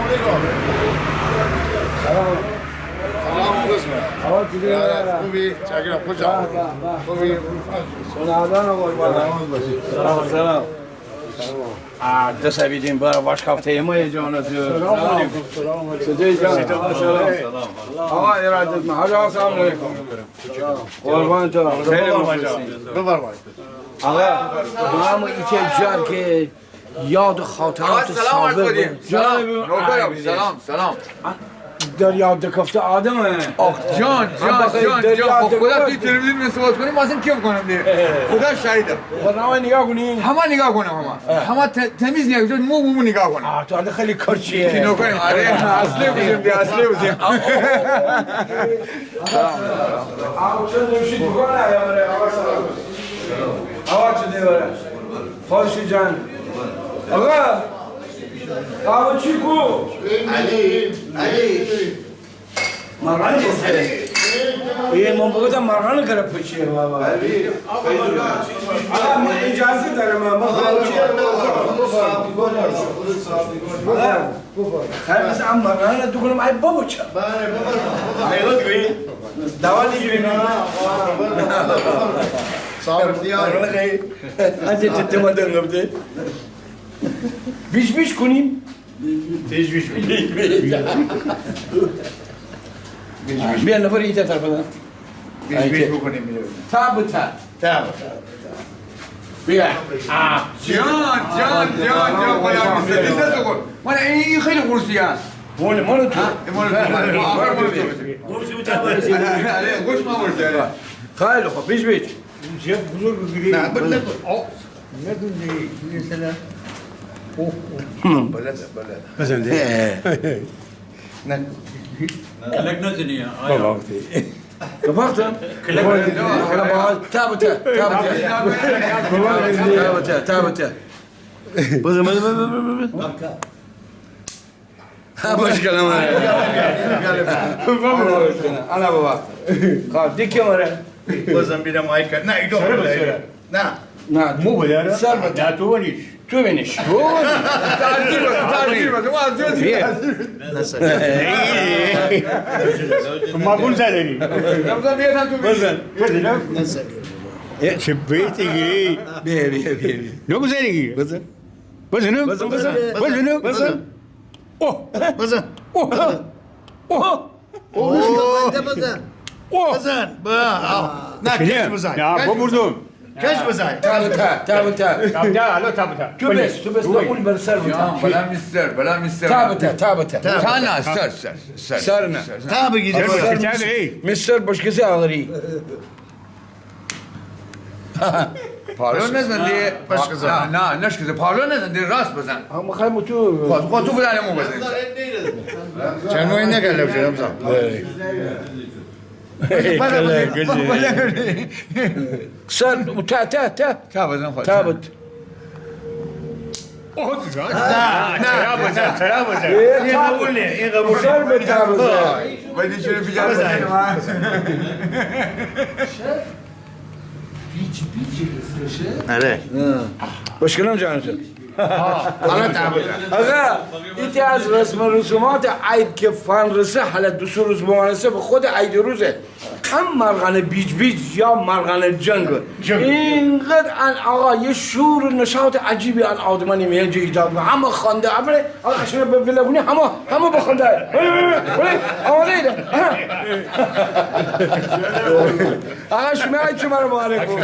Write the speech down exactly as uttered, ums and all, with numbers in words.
سلام. سلام علیکم. آقا، چطوری؟ خوبی؟ چاکرم، خوش آمدید. به، به، به. خوبی؟ سلام، قربان. سلامت باشی. سلام، سلام. آه، دست بیدین بر واش کافته ما جان تو. سلام علیکم. سلام علیکم. چطوری جان؟ سلام. سلام. آقا، ارادت من. حاج آقا، سلام علیکم. قربان تو. خیلی مخلصی. بفرمایید. آقا، ما هم ایچه جا که یاد خاطرات سابق. سلام عرض کنیم. سلام. نوکرم. سلام، سلام. در یاد کفته آدمه. آخ، جان، جان، جان، جان. خب، خدا توی تلویزیون می صحبت کنیم، ما اصلاً کیف کنم دیگه. خدا شاهده. برنامه نیگاه کنی؟ همه نیگاه کنم، همه. همه ت-، تمیز نیگاه کنم، مو، مو، مو نیگاه کنم. آه، تو آدم خیلی کرچیه. نوکرم، آره، اصلی بودیم دیگه، اصلی بودیم. آقا، چه نوشی دکان آیا بره؟ آقا، سلام. آقا، چه دیواره؟ خوشی جان. آقا، آقا، چی کو؟ علی، علی. مرغان گفته. ای، من بگفتم مرغان کره پچه، بابا. علی. آقا، من اجازه دارم، من خودم چی؟ خیر، بس هم مرغان دوکنم، ای بابا چه؟ بله، بابا. حیرت گویی. دوا دیگه نه. صاحب اختیار. مرغان خیر. انجه تتمه دنگم ده. بیش بیش کنیم. بیش بیش. بیا نفر ایته طرف ده. بیش بیش بکنیم، بیا. تا به تا. تا به تا. بیا. آه. جان، جان، جان، جان، بلا میسته. دست کن. من این، این خیلی قرصی هست. مال، مال تو. ها؟ مال تو. آه، مال تو. قرصی بچه برسی. آره، گوش ما برسی، آره. خیلی خوب، بیش بیش. جیب بزرگ بگیری. نه، بله، بله. آه. نکن دیگه، مثلاً. اوه، اوه. بلده، بلده. بزن دیگه. نه. کلک نزنی، آیا. بابا، وقتی. تو وقت؟ کلک نزنی. تا به تا، تا به تا. تا به تا، تا به تا. بزن، بزن، بزن، بزن، بزن. ها، باش کلمه. بابا. انا بابا. خب، دیگه مره. بزن بیرم آی کار. نه، ایدو. سر به سر. نه. نه. مو بداره. سر به. نه، تو بنیش. تو بنیش. تعجیل بزن، تعجیل بزن. بیا. ما گول زدنی. بزن، بیا تا تو بنیش. بزن. بزن. چه بیتی گیری؟ بیا، بیا، بیا، بیا. نو بزنی گیری. بزن. بزن. بزن، بزن. بزن. بزن. اوه. بزن. اوه. اوه. اوه. بزن. اوه. بزن. با. آه. نه، کج بزن. نه، کج ببردم. کج بزن. تا به تا، تا به تا. تا به تا، الو تا به تا. تو بس، تو بس، اوی. اون بر سر بزن. بلا میستر، بلا میستر. تا به تا، تا به تا. تا نه، سر، سر، سر. سر نه. تا بگیر. سر بگیر. میستر بشکسی آغری. پالو نزن دی. بشکسه. نه، نه، نشکسه. پالو نزن دی، راست بزن. هم خوایم تو. خود، خود تو بزن، مو بزن. چنو این نکرده بشه، رمضان. سر، تا، تا، تا. تا بزن خود. تا بزن. اوه، نه، نه. ترا بزن، ترا بزن. این قبول نیه، این قبول نیه. سر به تا بزن. باید چرا بیجار بزن؟ آره. بشکنم جان تو. حالا تا بزن. آقا، ایته از رسم و رسومات عید که فان رسه، حالا دو سه روز بمانسه، به خود عید روزه. هم مرغان بیج بیج یا مرغان جنگ. جنگ. اینقدر ان آقا یه شور و نشاط عجیبی ان آدمانی میان جا ایجاد می‌کنه. همه خنده، اوله، آقا شما به ولگونی همه، همه به خنده. ولی، ولی، ولی، آماده ایده. آقا شما عید شما رو مبارک بو.